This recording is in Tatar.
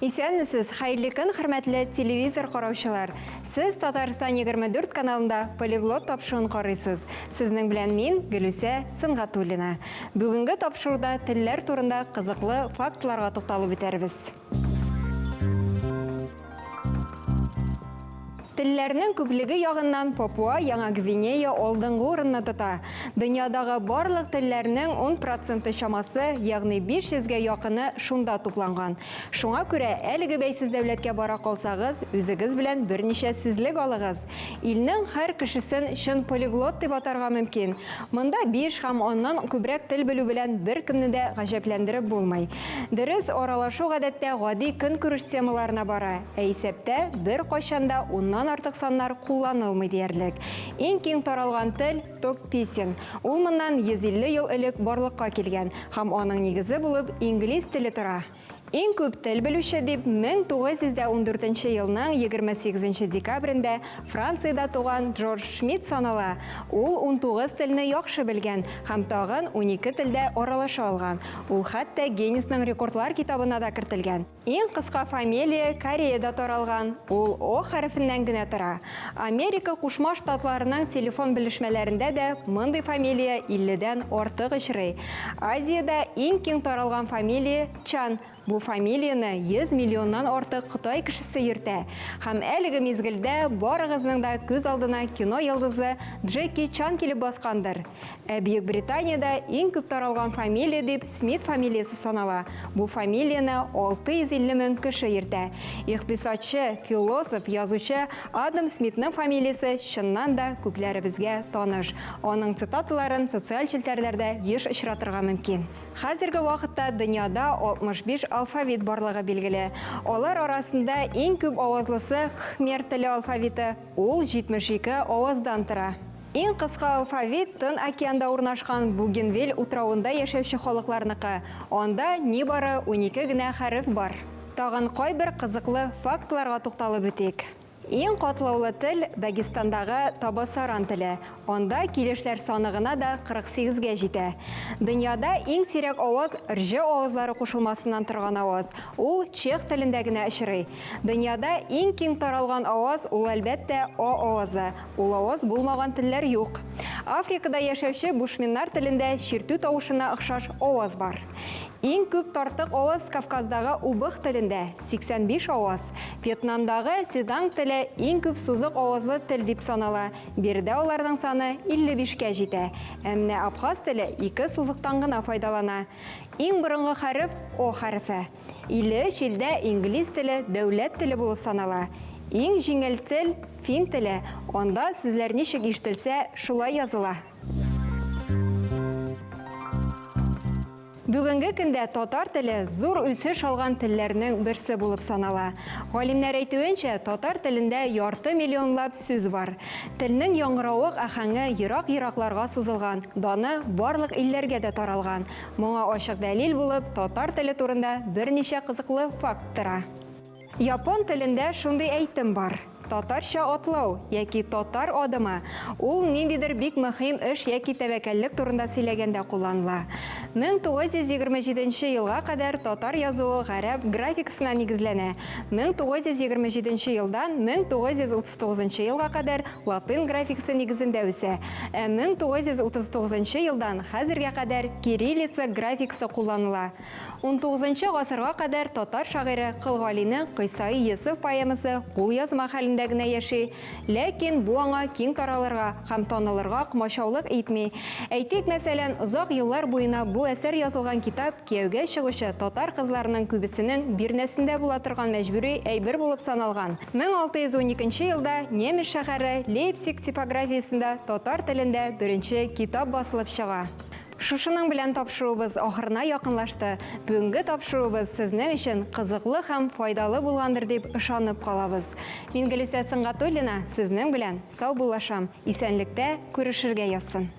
Исәнмесез, хәерле көн, хөрмәтле телевизор караучылар. Сез Татарстан 24 каналында Полиглот тапшыруын карыйсыз. Сезнең белән мин, Гөлүсә Сөнгатуллина. Бүгенге тапшыруда телләр турында кызыклы фактларга тукталып үтәрбез. Телләрнең күплеге ягыннан Папуа Яңа Гвинея алдынгы урынны тота. Дөньядагы барлык телләрнең 10 проценты чамасы, ягъни 500 гә якыны шунда тупланган. Шуңа күрә әлеге бәйсез дәүләткә бара калсагыз, үзегез белән берничә сүзлек алыгыз. Илнең һәр кешесен чын полиглот дип атарга мөмкин. Монда биш һәм аннан күбрәк тел белү белән беркемне дә гаҗәпләндереп булмый. Дөрес, аралашу гадәттә гади көнкүреш темаларына бара. Ә исәптә беркайчан да уннан артык саннар кулланылмый диярлек. Иң киң таралган тел, ток-писин. Ул моннан 150 ел элек барлыкка килгән һәм аның нигезе булып инглиз теле тора. Иң күп тел белүче дип 1914 нче елның 28 нче декабрендә Франциядә туган Джордж Шмидт санала. Ул 19 телне яхшы белгән һәм тагын 12 телдә аралаша алган. Ул хәтта Гиннесның рекордлар китабына да кертелгән. Иң кыска фамилия Кореяда таралган, ул О хәрефеннән генә тора. Америка Кушма Штатларының телефон белешмәләрендә дә мондый фамилия 50 дән артык очрый. Азиядә иң киң таралган фамилия, Чан. Бу фамилияне 100 миллионнан артык Кытай кешесе йөртә. Һәм әлеге мизгелдә барыгызның да күз алдына кино йолдызы Джеки Чан килеп баскандыр. Ә Бөекбританиядә иң күп таралган фамилия дип Смит фамилиясе санала. Бу фамилияне 650 мең кеше йөртә. Икътисадчы, философ, язучы Адам Смитның фамилиясе чыннан да күпләребезгә таныш. Аның цитаталарын социаль челтәрләрдә еш очратырга мөмкин. Хәзерге вакытта дөньяда 65 алфавит барлыгы билгеле. Алар арасында иң күп авазлысы кхмер теле алфавиты, ул 72 аваздан тора. Иң кыска алфавит Тын океанда урнашкан Бугенвиль утравында яшәүче халыкларныкы, анда нибары 12 генә хәреф бар. Тагын кайбер кызыклы фактларга тукталып үтик. Иң катлаулы тел, Дагестандагы табасаран теле, анда килешләр саны гына да 48 гә җитә. Дөньяда иң сирәк аваз рҗ авазлары кушылмасыннан торган аваз, ул чех телендә генә очрый. Дөньяда иң киң таралган аваз, ул, әлбәттә, а авазы. Ул аваз булмаган телләр юк. Африкада яшәүче бушменнар телендә чиртү тавышына охшаш аваз бар. Иң күп тартык аваз Кавказдагы убых телендә, 85 аваз. Вьетнамдагы седанг теле иң күп сузык авазлы тел дип санала, биредә аларның саны 55 кә җитә. Ә менә абхаз теле ике сузыктан гына файдалана. Иң борынгы хәреф, о хәрефе. 53 илдә инглиз теле дәүләт теле булып санала. Иң җиңел тел, фин теле, анда сүзләр ничек ишетелсә, шулай языла. Бүгенге көндә татар теле зур үсеш алган телләрнең берсе булып санала. Галимнәр әйтүенчә, татар телендә ярты миллионлап сүз бар. Телнең яңгыравык аһәңе ерак-еракларга сузылган, даны барлык илләргә дә таралган. Моңа ачык дәлил булып татар теле турында берничә кызыклы факт тора. Япон телендә шундый әйтем бар, татарча атлау яки татар адымы, ул ниндидер бик мөһим эш яки тәвәккәллек турында сөйләгәндә кулланыла. 1927 нче елга кадәр татар язуы гарәп графикасына нигезләнә, 1927 нче елдан 1939 нчы елга кадәр латин графикасы нигезендә үсә, ә 1939 нчы елдан хәзергә кадәр кириллица графикасы кулланыла. Унтугызынчы гасырга кадәр татар шагыйре Кол Галинең Кыйссаи Йосыф поэмасы кулъязма хәлендә генә яши. Ләкин бу аңа киң таралырга һәм танылырга комачаулык итми. Әйтик, мәсәлән, озак еллар буена бу әсәр язылган китап кияүгә чыгучы татар кызларының күбесенең бирнәсендә була торган мәҗбүри әйбер булып саналган. 1612 нче елда немец шәһәре Лейпциг типографиясендә татар телендә беренче китап басылып чыга. Шушының белән тапшыруыбыз ахырына якынлашты. Бүгенге тапшыруыбыз сезнең өчен кызыклы һәм файдалы булгандыр дип ышанып калабыз. Мин Гөлүсә Сөнгатуллина сезнең белән саубуллашам. Исәнлектә күрешергә язсын.